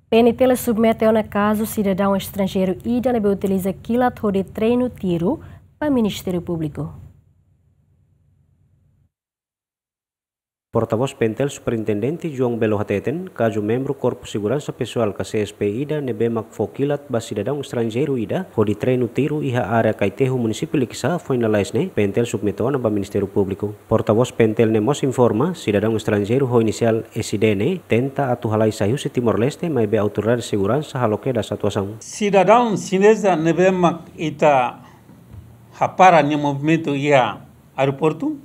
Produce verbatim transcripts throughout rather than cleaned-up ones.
P N T L submete ona kazu sidadaun estranjeiru ida ne'ebé utiliza kilat hodi treinu tiru ba Ministériu Públiku. Portavós P N T L Superintendente João Belo hateten, kazu membru Korpu Seguransa Pesoál ka C S P ida ne'ebé mak fó kilat ba sidadaun estranjeiru ida hodi treinu tiru iha área Kaitehu, Munisípiu Likisá, foin lalais ne'e, P N T L submete ona ba Ministériu Públiku. Portavós P N T L ne'e mós informa, sidadaun estranjeiru ho inisiál S D ne'e tenta atu halai sai husi Timor-Leste, maibé autoridade seguransa halo kedas atuasaun. Sidadaun xineza ne'ebé mak ita hapara nia movimentu iha aeroportu,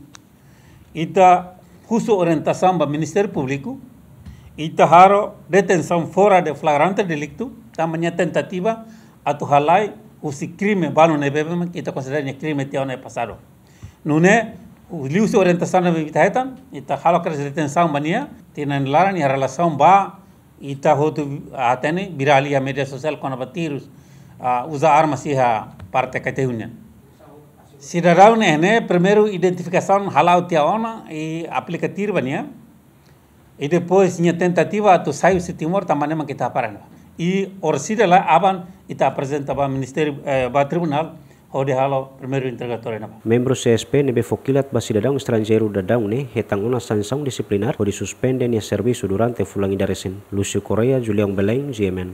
ita husu orientasaun ba Ministériu Públiku, ita halo detensaun fora de flagrante delicto, tanba nia tentativa atu halai husi krime balu ne'ebé mak ita konsidera nia krime tiha ona iha pasadu. Nune'e, liuhusi orientasaun ne'ebé ita hetan, ita halo kedas detensaun ba nia, tinan laran iha relasaun ba ita hotu hatene virál iha média sosiál kona-ba tirus, ah, uza armas iha parte Kaitehu nian. Sidadaun ne'e, ne'e primeiru identifikasaun hala'o tiha ona i aplika tiru ba nia. I depois nia tentativa atu sai husi Timor tanba ne'e mak ita hapara ona. I orsida la aban ita aprezenta ba Ministériu, eh, ba tribunál, hodi halo primeiru interrogatóriu ne'ebá. Membru C S P ne'ebé fó kilat ba sidadaun estranjeiru daudaun ne'e hetan ona sansaun disiplinár hodi suspende nia servisu durante fulan ida resin. Lúcio Correia, Julião Belém, G M N.